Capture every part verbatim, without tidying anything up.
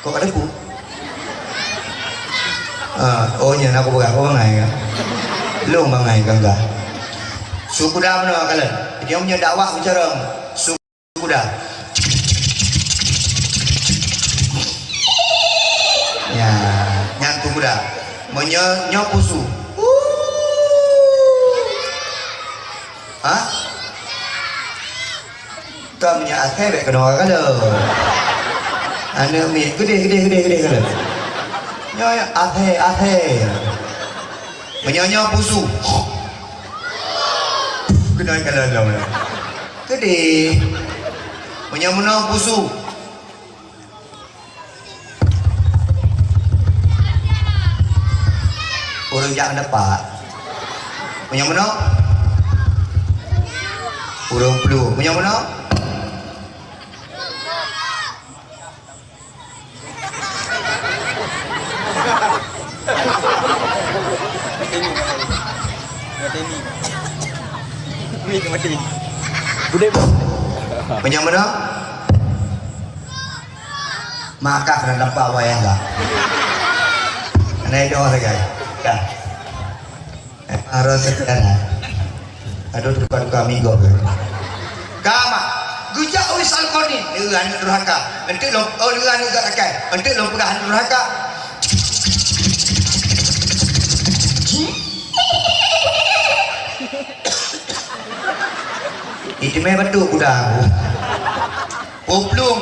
Kok ka teupeu? Ah, oh, nyan aku peugah, kok bangai ka? Lôn bangai ka enggak? Su kuda meunoe kalon. Jadi, meunyoe dakwah bicara, su kuda. Ya, nyan su kuda. Meunyoe nyoe pusu. Hah? Ka meunyoe asèe bèk keunoe ka lôn. Aneuk miet, keudeh, keudeh, keudeh, keudeh ka lôn. Nyoe asèe, asèe. Meunyoe nyoe pusu. Keunoe ka lôn, lôn. Keudeh. Meunyoe meunoe pusu. Ureueng jak ngeudeupak. Meunyoe meunoe? Ureueng plueng. Meunyoe meunoe? Meunyoe meunoe? Maka keuneuk tampa wayang lah. Hana doh sagai. Dah. Eh, harus sederhana. Aduh, duka-duka mi gob. Ka mak. Geujak Uwais Al-Qarni. Lheueh aneuk durhaka. Enteuk lom, oh, lheueh aneuk durhaka. Enteuk lom peugah aneuk durhaka. Itu meh betul kuda. Poplong.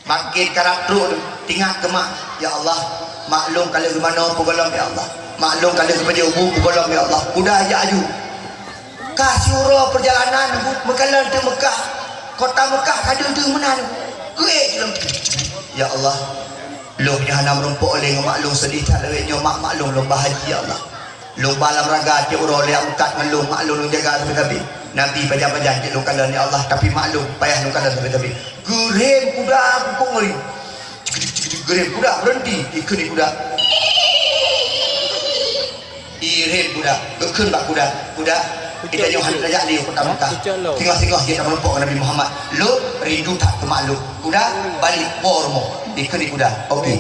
Makin karab trok, teuingat keu mak, "Ya Allah, mak lôn ka lheueh geumanoe peugohlom, ya Allah. Mak lôn ka lheueh geupajoh bu peugohlom, ya Allah." Kuda jak aju. Ka siuroe peurjalanan, bu-, meukalon teuk Meukah. Kota Meukah ka deuh-deuh meunan. Geuék lom. "Ya Allah, lôn nyoe hana meurumpok lé ngon mak lôn, seudeh that lawét nyoe mak, mak lôn lôn ba haji, ya Allah." Lôn ba lam raga tiep uroe lé meukat ngon lôn, mak lôn lôn jaga sabe-sabe. Nabi pajan-pajan cit lôn kalon, ya Allah, tapi mak lôn payah lôn kalon sabe-sabe. Geurhem kuda bukon ngeri. Cik, cik, cik, cik, geurhem kuda, beureuhenti, ikheun kuda. Irhem kuda, geukheun bak kuda. Kuda, geutanyoe hana tajak lé u kota Meukah. Singoh-singoh jeuet tameurumpok ngon Nabi Muhammad. Lôn rindu that keu mak lôn. Kuda, balek po rumoh. Ikheun kuda. Oke.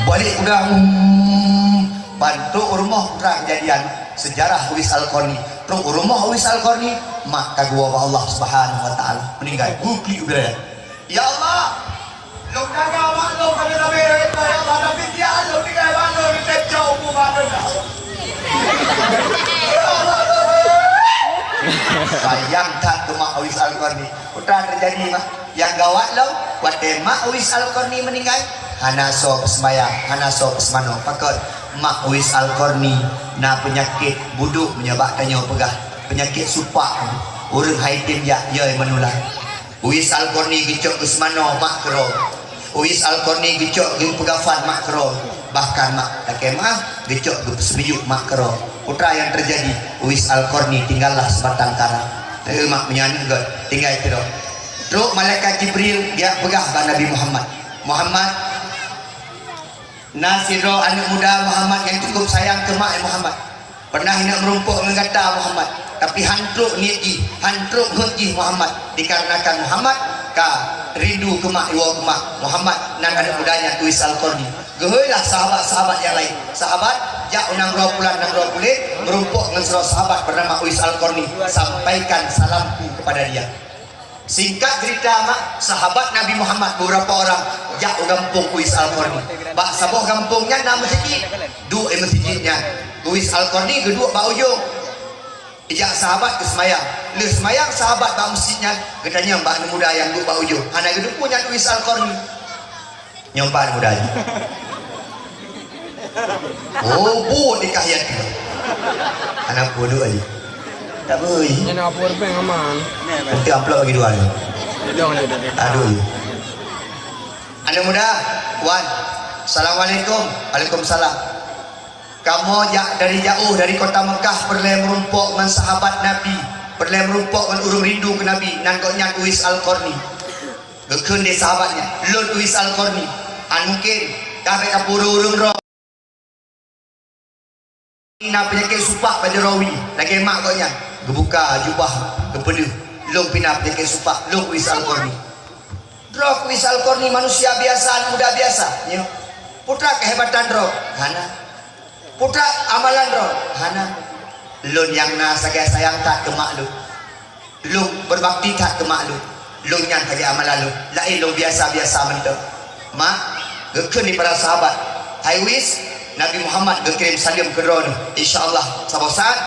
Balek kuda. Hmm. Ban trok u rumoh putra keujadian sejarah Uwais Al-Qarni. Trok u rumoh Uwais Al-Qarni, mak ka geuwoe bak Allah Subhanahu wa Taala. Meuninggai. Buklik u wilayah. Ya Allah, lôn jaga mak lôn, kami nabi dari Allah, tapi dia lôn tinggai mak lôn, di tep jauh bu mak lôn. Ya Allah. Sayang that keu mak Uwais Al-Qarni. Peue teujadi, mak? Nyang gawat lom, watèe mak Uwais Al-Qarni meuninggai, hana soe peuseumayang, hana soe peuseumanoe. Pakon? Mak Uwais Al-Qarni na peunyakét budôk meunyoe bak tanyoe peugah, peunyakét supak. Ureueng hai tem jak, jai meunular. Uwais Al-Qarni geucok geuseumanoe mak keudroe. Uwais Al-Qarni geucok geupeugafan mak keudroe. Bahkan mak lakèe meu'ah geucok geupeuseumeuyueb mak keudroe. Peue nyang teujadi, Uwais Al-Qarni tinggallah sibatang kara. Eh, mak meunyan gèt, tinggai keudroe. Trok malaikat Jibril geujak peugah bak Nabi Muhammad, "Muhammad, na sidroe aneuk muda Muhammad nyang cukup sayang keu mak, eh, Muhammad. Pernah inong meurumpok ngon gata, Muhammad, tapi han trok niet jih, han trok heuet jih, Muhammad, dikarenakan Muhammad ka rindu keu mak, iwoe keu mak. Muhammad, nan aneuk muda nyan Uwais Al-Qarni." Geuhôi lah sahabat-sahabat nyang laén. Sahabat, jak u nanggroe pulan, nanggroe puléh, meurumpok ngon sidroe sahabat bernama Uwais Al-Qarni, sampaikan salamku kepada dia. Singkat cerita, mak, sahabat Nabi Muhammad beberapa orang jak u gampông Uwais Al-Qarni. Bak saboh gampông nyan na meuseujid. Duek di meuseujid nyan. Uwais Al-Qarni geuduek bak ujong. Ijak sahabat geuseumayang. Lheueh seumayang sahabat bak meuseujid nyan, geutanyong bak aneuk muda nyang duek bak ujong. Hana geuteupeue nyan Uwais Al-Qarni. Nyoe pat muda jih. Oh, buet nikah yatim. Aneuk buleuen jih. Tak beri. Nyan apa orang aman? Nanti amplop bagi dua ni. Dia dong dia dah. Aduh. Aneuk muda, wan. Assalamualaikum. Waalaikumsalam. Kamoe jak dari jauh, dari kota Mekah, peureulèe meurumpok ngon sahabat Nabi, peureulèe meurumpok ngon ureueng rindu keu Nabi, nan gobnyan Uwais Al-Qarni. Geukheun lé sahabat nyan, "Lôn Uwais Al-Qarni." "Hana mungken, ka bèk tapeureueng ureueng droe. Na peunyakét supak bak jaroe wie, lagèe mak gobnyan." Geubuka jubah, geupeudeuh, "Lôn pih na peunyakét supak, lôn Uwais Al-Qarni." Droe Uwais Al-Qarni manusia biasa, aneuk muda biasa. Nyoe. Peue treuk kehebatan droe? Hana. Peue treuk amalan droe? Hana. Lôn nyang na sagai sayang that keu mak lôn. Lôn beubakti that keu mak lôn. Lôn nyan sagai amalan lôn. Laén lôn biasa-biasa mantong. Mak, geukheun di para sahabat. Hai Uwais, Nabi Muhammad geukirém saleuem keu droeneuh. Insya Allah, saboh saat